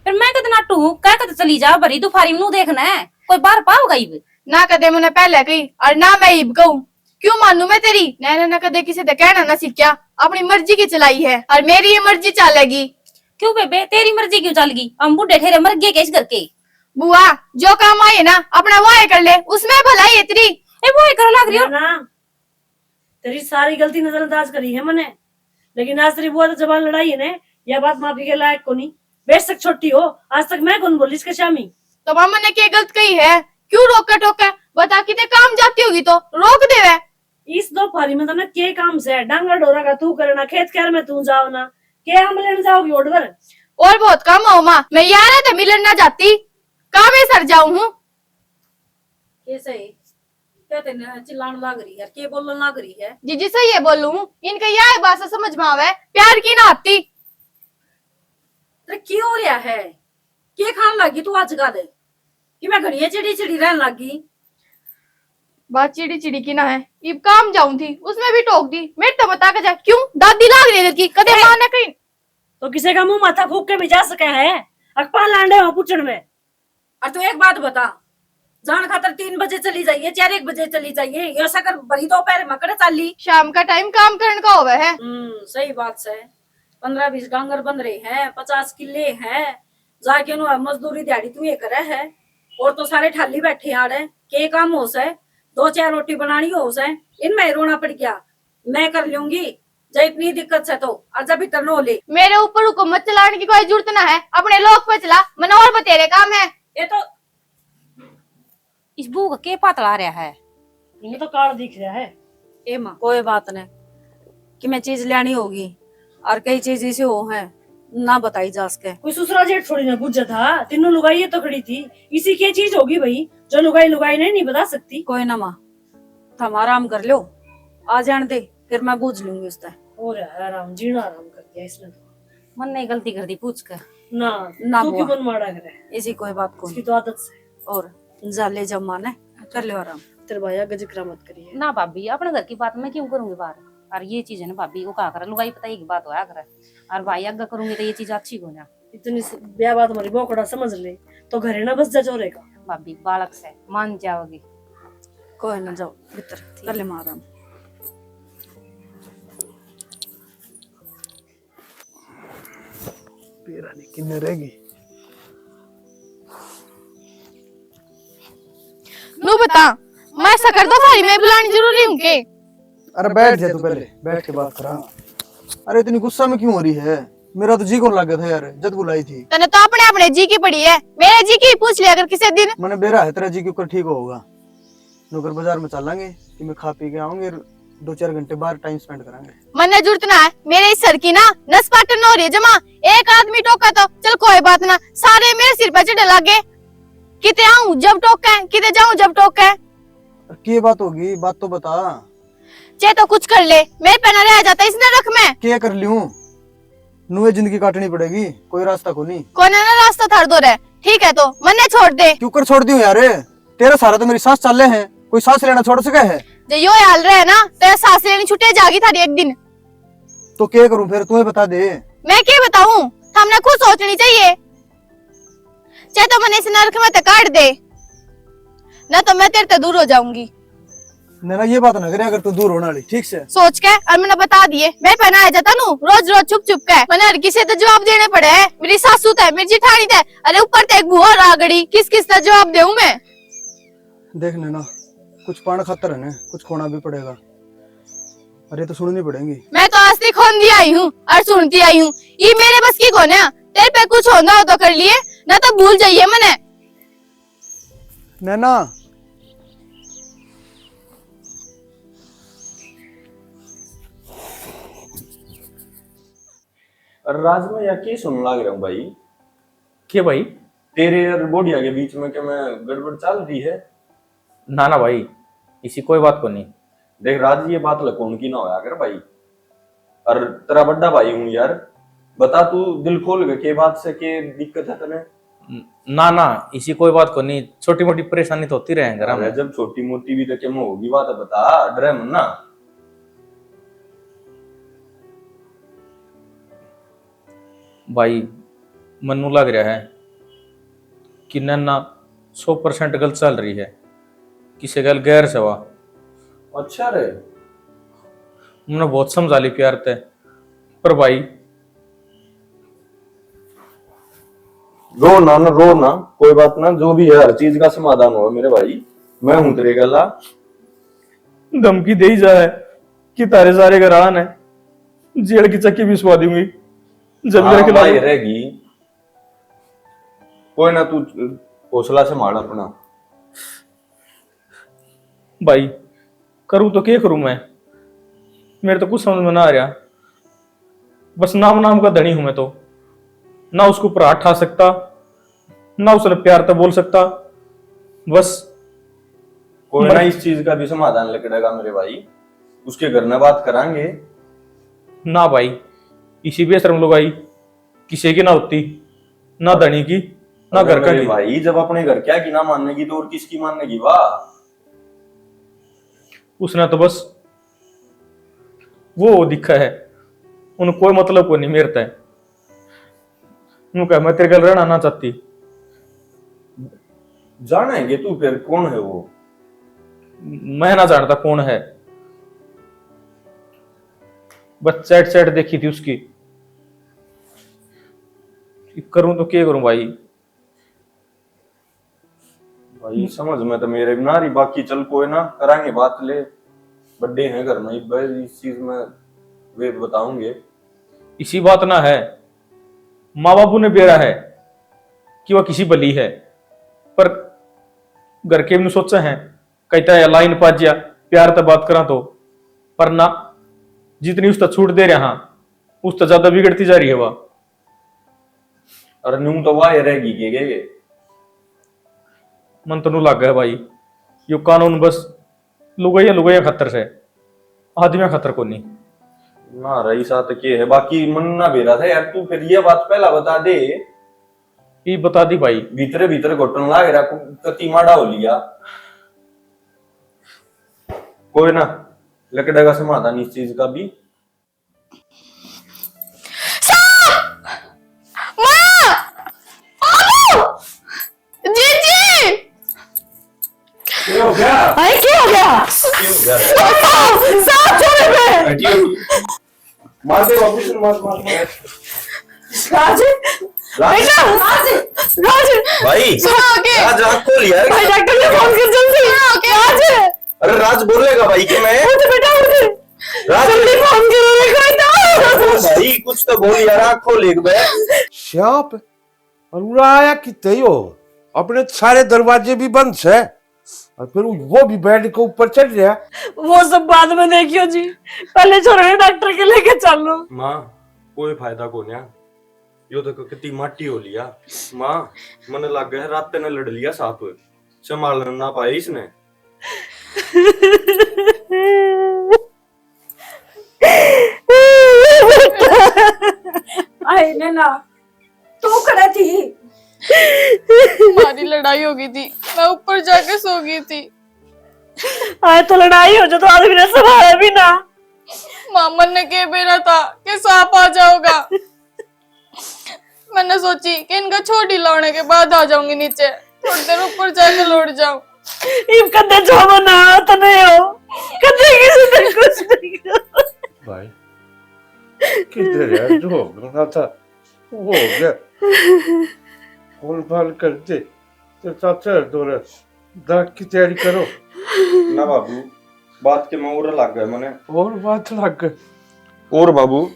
फिर मैं कद नाटू हूँ, कह कद चली जा, भरी दुफारी में नू देखना है, कोई बाहर पाओगा इब? ना कदे मैंने पहले कही और ना मैं इब कहूं। क्यों मानू मैं तेरी? नैना ने कदे किसी ते कहना ना सीख्या, अपनी मर्जी की चलाई है और मेरी ही मर्जी चालेगी। क्यों बेबे, तेरी मर्जी क्यों चलगी? हम बूढ़े ठेरे मर गए के इस घर के? बुआ, जो काम आए ना अपना वो ही कर ले, उसमें भलाई है तेरी। ए, वो ही कर लाग रही हो। ना, तेरी सारी गलती नजरअंदाज करी है मैंने, लेकिन आज तेरी बुआ तो जबान लड़ाई है ने, यह बात माफी के लायक कोनी। बेशक छोटी हो, आज तक मैं कौन बोली इसके सामी। तो मामा ने क्या गलत कही है? क्यों रोका टोका? बता, किते काम जाती होगी तो रोक देवे। इस दोपहरी में तने के काम से? डांगर ढोरा का तू करना, खेत क्यार में तू जाओ ना, के आम लेने जाओगी ओडवर? और बहुत काम हो माँ, मैं यार है तो मिलन ना जाती, काम ही सर जाऊं हूँ। कैसे है? क्या तेने चिल्लान लाग रही है, के बोलन लाग रही है? जीजी, सही है बोलूं हूँ, इनके यह भाषा समझ में आवे, प्यार की ना आती। तेरे की हो रहा है? के खान लागी तू आजकल? कि मैं घड़िया चिड़ी चिड़ी रहन लागी। बात चिड़ी चिड़ी की ना है, इब काम जाऊं थी, उसमें भी टोक दी। मेरे तो बता के जा, क्यों दादी लाग रही है घर की, कदे ए! माँ ने कहीं। तो किसी का मुंह माथा फूक के भी जा सके है, अकपाल लांडे हो पूछण में। और तू एक बात बता, जान खातर तीन बजे चली जाइए, चार एक बजे चली जाइए, ये शक्कर भरी दोपहर में कड़े चाली? शाम का टाइम काम करने का होवे है। हम्म, सही बात से। पन्द्रह बीस डांगर बन रहे हैं, पचास किले हैं, जाके नु मजदूरी दिहाड़ी तू ये करे है, और तो सारे ठाली बैठे आड़े, के काम हो से? दो चार रोटी बनानी हो से, इनमें ही रोना पड़ गया। मैं कर लूंगी, जब इतनी दिक्कत से तो आजा भीतर नो ले। मेरे ऊपर हुक्म मत चलाने की कोई जरूरत ना है, अपने लोग पे चला, मैंने और बतेरे काम है। ये तो इस बहू का के पातला रहा है? इन्हें तो काल दिख रहा है। ए माँ, कोई बात नहीं, कि मैं चीज लेनी होगी और कई चीज इसे हो है, ना बताई जा सके। कोई ससुरा जेठ थोड़ी ना गुजर था, तीनों लुगाई ये तो खड़ी थी, इसी क्या चीज होगी भाई जो लुगाई लुगाई ने नहीं बता सकती? कोई ना माँ, तुम आराम कर लो, आ जान दे, फिर मैं बूझ लूंगी उससे। और यार, आराम जीना आराम कर दिया इसने तो। मन ने गलती कर दी पूछ कर। ना, ना तू क्यों बुआ। मन माड़ा करे? ऐसी कोई बात कोनी। इसकी तो आदत से। और जा ले जा माँ ने, कर ले आराम। तेरे भाई आगे जिक्र मत करिए। ना भाभी, अपने घर की बात मैं क्यों करूंगी बाहर? और ये चीज है ना भाभी, वो कहा कर लुगाई पता एक बात होया करे, और भाई आगे करूंगी तो ये चीज अच्छी हो जा। इतनी स-, ब्याह बात हमारी बोकड़ा समझ ले, तो घरे ना बस जा चोरे का। भाभी, बालक से मान जाओगी। कोई ना, जाओ भीतर, कर ले माँ आराम। तेरा नहीं किन्ने रहेगी। नू बता, मैं शक्कर दोपहरी में बुलानी जरूरी हूँ के? अरे बैठ जा तू, पहले बैठ के बात करा। अरे इतनी गुस्सा में क्यों हो रही है? मेरा तो जी कौन लगा था यार, जद बुलाई थी। तने तो अपने अपने जी की पड़ी है, मेरे जी की पूछ लिया कर किसी दिन। मैंने बेरा है तेरा जी क्यों कर ठीक होगा। नौकर बाजार में चलांगे कि मैं खा पी के आऊंगे, दो चार घंटे बाहर टाइम स्पेंड करांगे। मन्ने जरूरत ना है, मेरे इस सर की ना नस पाटन हो रही है जमा। एक आदमी टोका तो चल कोई बात ना, सारे मेरे सिर पे चढ़े लागे। किते आऊं जब टोके, किते जाऊं जब टोके। अरे के बात होगी, बात तो बता। चे तो कुछ कर ले, मेरे पे ना रह जाता इस नरक में। के कर लियूं? नुए जिंदगी काटनी पड़ेगी, कोई रास्ता कोनी। कोने ना रास्ता थार दो रे। ठीक है तो मन्ने छोड़ दे। क्यों कर छोड़ दियो यार? तेरा सहारा तो मेरी सांस चाले है, कोई सांस लेना छोड़ सके है? जे यो हाल रहे ना, तेरा सांस लेनी छुटे जागी थारी एक दिन। तो के करूं फिर, तू ही बता दे। मैं के बताऊं, हमने खुद सोचनी चाहिए। चाहे तो मन्ने इस नरक में ते काट दे, ना तो मैं तेरे ते दूर हो जाऊंगी। नैना, ये बात ना करे अगर तू दूर होने वाली, ठीक से? सोच के और मैंने बता दिए, मेरे पे ना आ जाता नू, रोज रोज छुप छुप के। मन्ने हर किसी ते जवाब देने पड़े है, मेरी सासू ते, मेरी जिठानी ते, अरे ऊपर ते एक बुआ और आ गड़ी, किस किस ते जवाब देऊं मैं? देख नैना, कुछ पाण खातर है ना, कुछ खोना भी पड़ेगा। अरे तो सुननी पड़ेगी। मैं तो आज तक खोंदी आई हूँ और सुनती आई हूँ, ये मेरे बस की कोन्या। तेरे पे कुछ होना हो तो कर लिए, ना तो भूल जाइए मने। नैना। अरे राज, मैं या के सुन लाग रहा हूँ भाई? के भाई? तेरे और बोढ़िया के बीच में के मैं गड़बड़ चल रही है? ना ना भाई, इसी कोई बात को नहीं। देख राज, ये बात लकोन की ना होया कर भाई। और तेरा बड़ा भाई हूँ यार, बता तू दिल खोल के, के बात से के दिक्कत है तने? न-, ना ना, इसी कोई बात को नहीं, छोटी मोटी परेशानी तो होती रहे घर में। जब छोटी मोटी भी तो के में होगी बात, बता, डरे मत ना। भाई, मन्नू लग रहा है कि नन्ना सौ परसेंट गलत चल रही है, किसे गल गैर सवा। अच्छा रे। उन्हें बहुत समझा ली प्यार ते, पर भाई। रो ना, ना रो ना, कोई बात ना, जो भी है हर चीज का समाधान होगा मेरे भाई, मैं हूं तेरे गला। धमकी दे ही जा है कि तारे सारे घर आन है, जेल की चक्की भी सुवा दूंगी जब हाँ, मेरे खिलाफ भाई रहेगी। कोई ना, तू हौसला संभाल अपना। भाई, करूँ तो के करूँ मैं? मेरे तो कुछ समझ में ना आ रहा। बस नाम नाम का धनी हूँ मैं तो, ना उसको ऊपर हाथ ठा सकता, ना उसने प्यार तो बोल सकता। बस कोई ना, इस चीज का भी समाधान लिकड़ेगा मेरे भाई, उसके घर में बात करांगे। ना भाई, इसी बेशरम लुगाई किसी की ना होती, ना धनी की, ना घर का की। भाई, जब अपने घर क्या की ना मानेगी तो और किसकी मानेगी? वाह। उसने तो बस वो दिखा है, उन कोई मतलब को नहीं मेरता है। न्यू कह, मैं तेरे गल रहना ना चाहती। जानेंगे तू फिर कौन है वो? मैं ना जानता कौन है, बस चैट चैट देखी थी उसकी। करूं तो क्या करूं भाई? भाई, समझ में तो मेरे भी ना रही, बाकी चल कोई ना, करांगे बात ले, बड़े हैं घर में, इब इस चीज में वे बताऊंगे। इसी बात ना है, माँ बापू ने बेरा है कि वह किसी भली है, पर घर के भी सोचा है, कहता है लाइन पा जिया, प्यार तो बात करा तो, पर ना, जितनी उसका छूट दे रहा, उस तो ज्यादा बिगड़ती जा रही है वह। अरे न्यू तो वाह रहेगी के गए। मन तो न्यू लागे है भाई, यो कानून बस लुगाइया लुगाइया खातर से, आदमिया खातर कोनी। ना रही सा तो के है, बाकी मन ना बेरा था यार, तू फिर ये बात पहला बता दे। ये बता दी भाई। भीतरे भीतर घुटन लाग रहा, कु-, कति माड़ा हो लिया। कोई ना, लकड़ा का समाधान इस चीज का भी। माँ! बाबू! जीजी! क्या हो गया? अरे, क्या हो गया? क्या हो गया? बाबू, साहब छोड़े पे। हटियो। मार दे बाबू, सुन, मार, मार, मार। राज, राज। बेटा, राज, राज। भाई, सुनो के? राज, आँख खोल यार। भाई, डॉक्टर ने फोन कर जल्दी। सुनो के? राज। अरे, राज बोलेगा भाई कि मैं? उठ बेटा, उठ। राज। जल्दी फोन करो रे, कोई तो। भाई, कुछ तो बोल यार, आँख खोल एक बार। श्याप, और उड़ा आया कितने ही हो? अपने सारे दरवाजे भी बंद से। और फिर वो भी बेड के ऊपर चढ़ रहा। वो सब बाद में देखियो जी, पहले छोरे ने डॉक्टर के लेके चलो। माँ, कोई फायदा कोन्या, यो तो कितनी माटी हो लिया। माँ, मने लागे है रात ने लड़ लिया सांप, संभालना ना पाए इसने। आए नैना, तू खड़ा थी। हमारी लड़ाई हो गई थी, मैं ऊपर जाके सो गई थी। आए तो लड़ाई हो जाए तो आदमी ने संभाला भी ना। मामन ने के बेरा था कि सांप आ जाओगा। मैंने सोची कि इनका छोड़ ही लाने के बाद आ जाऊंगी नीचे, थोड़ी देर ऊपर जाके लौट जाऊं। इब कदे जावा ना, तने हो, कदे किसी ने कुछ नहीं कहा। भाई, किधर है? जो होना था, वो हो गया। कौन फाल कर दे, तो चाचा दो रस। दाग की तैयारी करो। ना बाबू, बात के में और लग गए मने। और बात लग गए? और बाबू,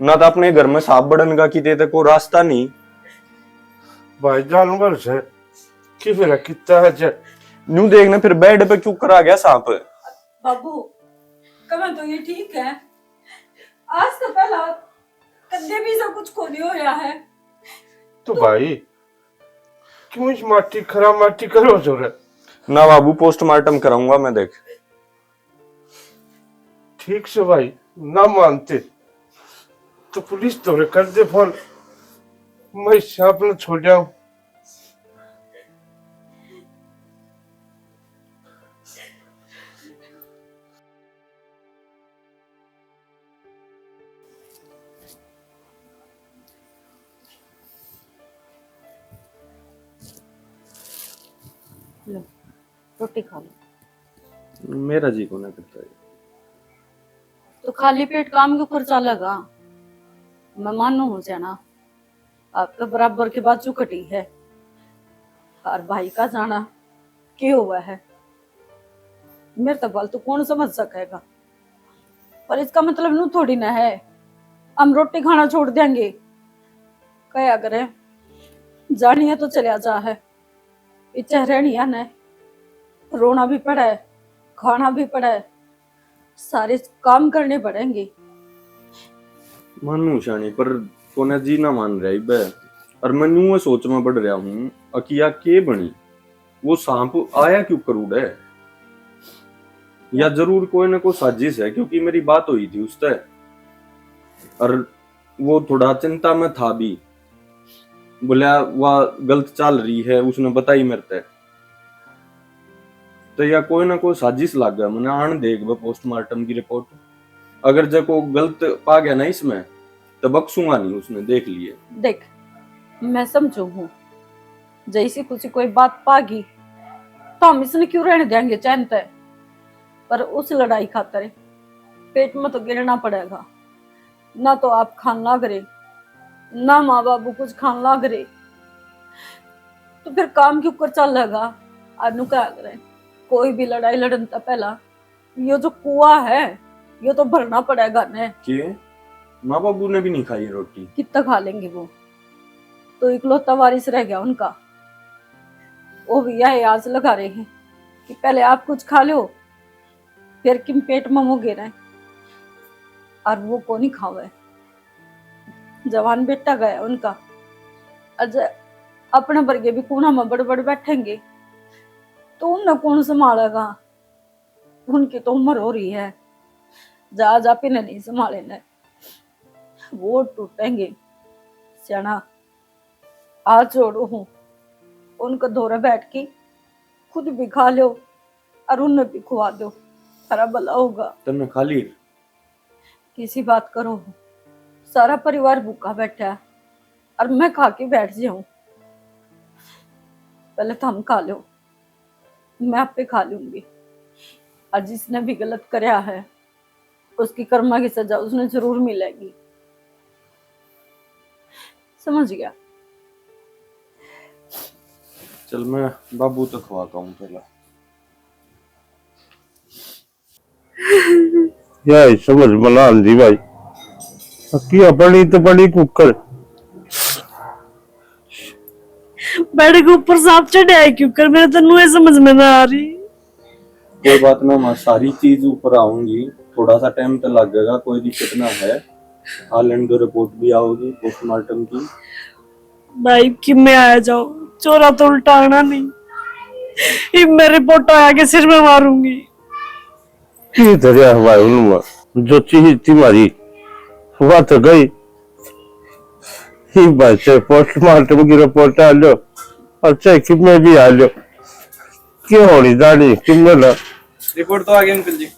ना तो अपने घर में सांप बड़न का किते तक को रास्ता नहीं। भाई जानवर से किसी ने कितना है जे। न्यू देखना फिर बेड पे क्यों करा गया सांप? बाबू, कमा तो ये ठीक है, आज तो पहला कदे भी ऐसा कुछ को नहीं होया है। तो भाई, क्यों इस माटी, खराब माटी करो सो रे? ना बाबू, पोस्टमार्टम कराऊंगा मैं, देख। ठीक से भाई, ना मानते तो पुलिस तो रे कर दे फोन, मैं सांप न छोड़ जाऊं। लो, रोटी खा लो। मेरा जी कोना करता है। तो खाली पेट काम के ऊपर चलेगा? मैं मानू हूँ स्याणा, आपके बराबर की बाजू कटी है। और भाई का जाना के हुआ है, मेरे तो बाल तो कौन समझ सकेगा। पर इसका मतलब नू थोड़ी ना है हम रोटी खाना छोड़ देंगे। कया करे, जानिया तो चलिया जा है, इच्छा रहनिया ने रोना भी पड़े, खाना भी पड़े, सारे काम करने पड़ेंगे। मानू स्याणी, पर कोने जी ना मान रहा इबे। और मैं न्यू सोच में पड़ रहा हूँ, अकिया के बनी, वो सांप आया क्यों कर उड़े? या जरूर कोई ना कोई साजिश है, क्योंकि मेरी बात हुई थी उससे। और वो थोड़ा चिंता में था भी, बोला, "वह गलत चाल रही है, उसने बताई मेरे ते।" तो या कोई ना कोई साजिश लाग गया, मैंने आन देख ब पोस्टमार्टम की रिपोर्ट। अगर जे को गलत पा गया ना इसमें, तो बख्शूंगा नहीं उसने, देख लिए। देख, मैं समझू हूँ, जैसी कुछ कोई बात पागी, तो हम इसने क्यों रहने देंगे चैन ते? पर उस लड़ाई खातर पेट में तो गिरना पड़ेगा। ना तो आप खान लाग रहे, ना माँ बाबू कुछ खान लाग रहे, तो फिर काम क्यों कर चलेगा? अनु क्या करे, कोई भी लड़ाई लड़न तै पहला यो जो कुआ है, यो तो भरना पड़ेगा ने। के? माँ बाबू ने भी नहीं खाई रोटी? कितना खा लेंगे वो? तो इकलौता वारिस रह गया उनका। वो भी यह आस लगा रहे हैं कि पहले आप कुछ खा लो, फिर किम पेट में मुंह गिरे। और वो कोनी खावे। जवान बेटा गया उनका, और ज-, अपने वर्गे भी कूणा में बड़ बड़ बैठेंगे, तो उन्हें कौन संभालेगा? उनकी तो उम्र हो रही है, जा जा पिने नहीं संभाले ने, वो टूटेंगे। स्याणा, हाथ जोड़ू हूँ, उनके धोरे बैठ के खुद भी खा लो और उन्हें भी खुआ दो, थारा भला होगा। तन्ने खा ली? किसी बात करो, सारा परिवार भूखा बैठा है और मैं खा के बैठ जाऊं? पहले थम खा लो, मैं आपे खा लूंगी। और जिसने भी गलत करया है, उसकी कर्मा की सजा उसने जरूर मिलेगी। समझ गया? चल, मैं बाबू तो खवा के आऊं पहला। यही समझ में ना आंदी भाई। अक्की अपनी तो बड़ी कुकर। बेड के ऊपर सांप चढ़या है क्यों कर, मेरे तो नुए समझ में ना आ रही। कोई बात ना माँ, सारी चीज ऊपर आऊंगी, थोड़ा सा टाइम तो लगेगा, कोई दिक्कत ना है। आलैंड रिपोर्ट भी आओगी पोस्टमार्टम की। भाई कि मैं आ जाओ, चोरा तो उल्टा आना नहीं, इब मैं रिपोर्ट आया के सिर में मारूंगी। की धरया भाई उनमें जो चीज थी मारी, वह तो गई। ही भाई से पोस्टमार्टम की रिपोर्ट आ लो, और चाहे किमें भी आ लो, के होनी जानी किमें ना। रिपोर्ट तो आ गई अंकल जी।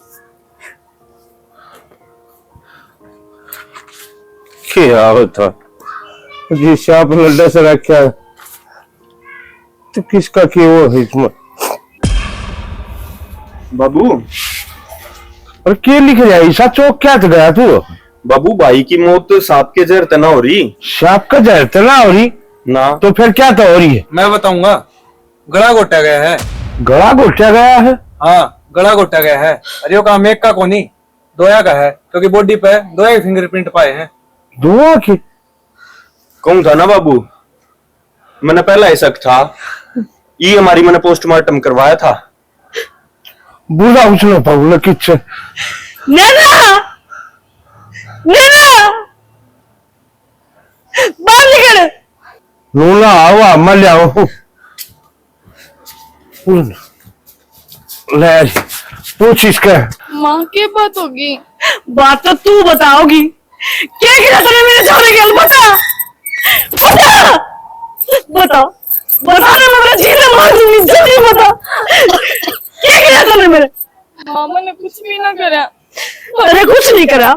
क्या होता जिसे आपने डस रखा है, तो किसका के वो है इसमें? बाबू। और के लिख रहा है? ईसा चौक क्या तो गया तू? बाबू, भाई की मौत सांप के जहर तना हो रही। सांप का जहर तना हो रही? ना। तो फिर क्या तो हो रही है? मैं बताऊंगा। गला घोटा गया है। गला घोटा गया है? हाँ, गला घोटा गया है। अरे यो काम एक का कोनी, दोया का है, क्योंकि बॉडी पे दोया ही फिंगरप्रिंट पाए हैं। दोया के? कहूँ था ना बाबू, मैंने पहला ही शक था। ये हमारी मैंने पोस्टमार्टम करवाया था। बुरा उछलो पाऊ ना किच। नैना! नैना! बाहर निकल! नूना आवा, मैं ले आऊं। ले, पूछ इसके। माँ, के बात होगी? बात तो तू बताओगी। क्या किया तूने मेरे छोरे के? बता, बता, बता, बता ना, मैं मेरा जीना मार दूंगी, जल्दी बता। क्या किया तूने मेरे? माँ, मैंने कुछ भी ना करा। अरे, कुछ नहीं करा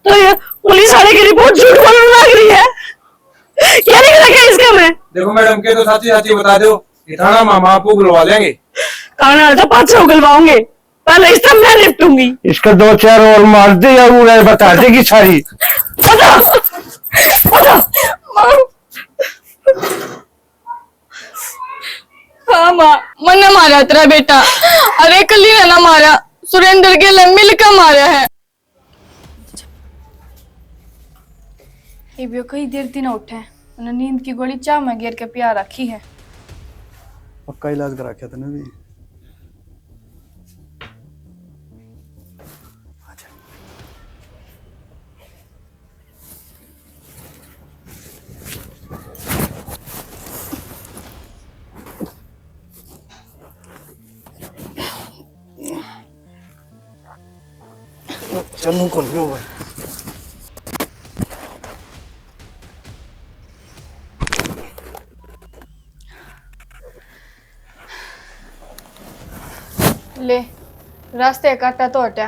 तो ये पुलिस वाले की रिपोर्ट झूठ बोलने लग रही है। क्या नहीं लगा इसका मैं? देखो मैडम, के तो साची साची बता दो, ये थाना मामा आपको बुलवा लेंगे। थाना तो पाछे उगलवाओगे, पहले इससे मैं निपटूंगी। इसका दो चार और मार दे या उड़ाए बता देगी सारी। बता, बता। माँ। हाँ माँ, मन्ने मारा तेरा बेटा। अरे कली ने ना मारा, सुरेंद्र के ले मिल के मारा है। इब यो कई देर ती ना उठे, उन्हें नींद की गोली चाह में गेर के पिया रखी है। पक्का इलाज करा रखा तने भी। आजा। चलूं कौन भी होगा। ले, रास्ते काटा तो हटा,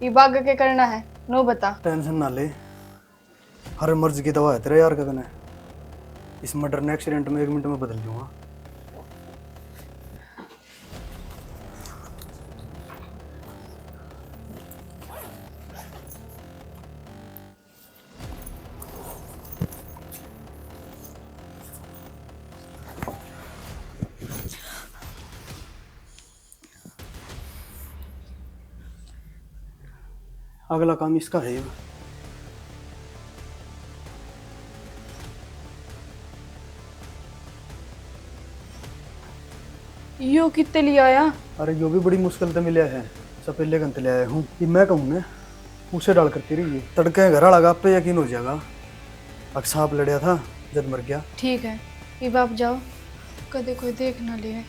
इब आगे के करना है, नो बता। टेंशन ना ले, हर मर्ज की दवा है तेरे यार का कने। इस मर्डर ने एक्सीडेंट में एक मिनट में बदल दूंगा। अगला काम इसका है। यो कित्ते ले आया? अरे, यो भी बड़ी मुश्किल ते मिला है, सपेले गंत ले आया हूँ। ये मैं कहूँ ना, उसे डाल करती रही है। तड़के घर वाला का आपे यकीन हो जाएगा। अक सांप लड़या था जद मर गया। ठीक है, इब आप जाओ, कदे कोई देख ना ले।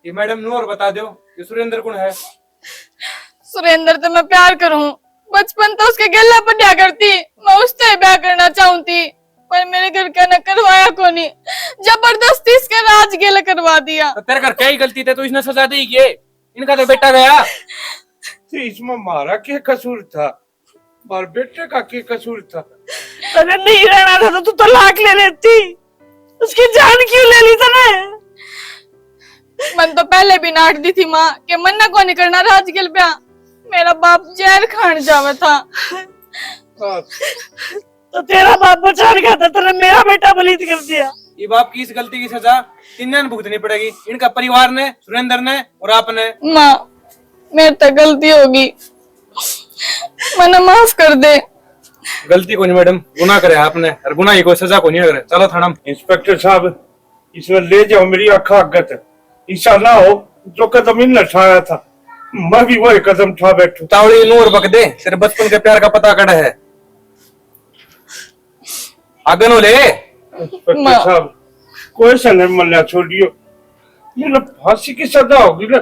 ये मैडम नू और बता दो, ये सुरेंद्र कौन है? सुरेंद्र तो मैं प्यार करूं, बचपन तो उसके गेला पढ़या करती, मैं उससे ही ब्याह करना चाहूं थी, पर मेरे घर का ना करवाया कोनी, जबरदस्ती इसके राज गेल करवा दिया। तो तेरे घर क्या ही गलती थी, तू इसने सजा दी के? इनका तो बेटा गया। तो इसमें मारा क्या कसूर था? मारे बेटे का के कसूर था? तने नहीं रहना था तो तू तलाक ले लेती। उसकी जान क्यों ले ली तने? मन तो पहले भी नाट दी थी माँ कि मन ना कोनी करना राज गेल ब्याह। मेरा बाप जहर खान जावे था। हाँ। तो तेरा बाप बचाने का था, तने मेरा बेटा बलिद कर दिया। ये बाप की इस गलती की सजा तीनों ने भुगतनी पड़ेगी, इनका परिवार ने, सुरेंद्र ने और आपने। माँ, मेरे तै गलती होगी, मन्नै माफ कर दे। गलती कोनी मैडम, गुनाह करे आपने, और गुनाह की कोई सजा कोनी करे। चलो थाना में। इंस्पेक्टर साहब, इसमें ले जाओ मेरी आंखा आगे तै। ऐसा ना हो जो कदम इनने उठाया था, मैं भी वही कदम उठा बैठूं। तावड़ी नूर बक दे, तेरे बचपन के प्यार का पता कड़ा है। आगे नो ले। इंस्पेक्टर माँ। साहब, कोई सा नहीं मन्ना छोड़ियो। मेरा फांसी की सजा होगी ना,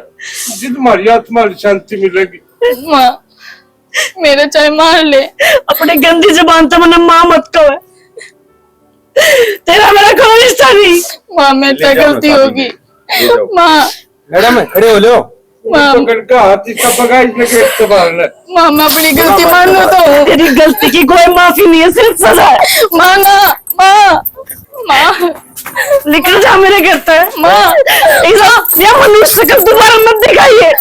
जिद मारी आत्मा की शांति मिलेगी। माँ, मेरे चाहे मार ले। अपनी गंदी जबान तो मन्ने माँ मत कहे। तेरा मेरा कोई रिश्ता नहीं। माँ, मेरे ले से जाओ ना गलती साहब होगी। जी, ले जाओ। माँ। मैडम, खड़े हो लो। माँ। पकड़ का हाथ इसका पकड़, इसमें गेट से बाहर ले। माँ, मैं अपनी गलती मान लो तो। तेरी गलती की कोई माफी नहीं है, सिर्फ सजा है। माँ, ना, माँ, माँ। निकल जा मेरे घर से। माँ। इस, ये मनुष्य शक्ल दोबारा मत दिखाइए।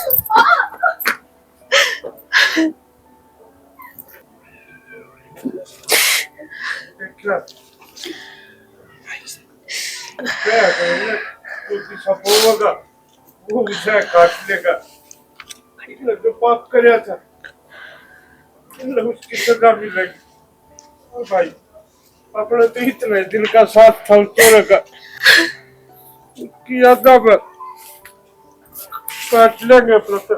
वो विषय काट लेगा। इसने जो पाप करया था, इसने उसकी सजा मिलेगी। ओ भाई, अपने तो इतने दिन का साथ था उस तोरे का, उसकी यादा में काट लेंगे अपना तो।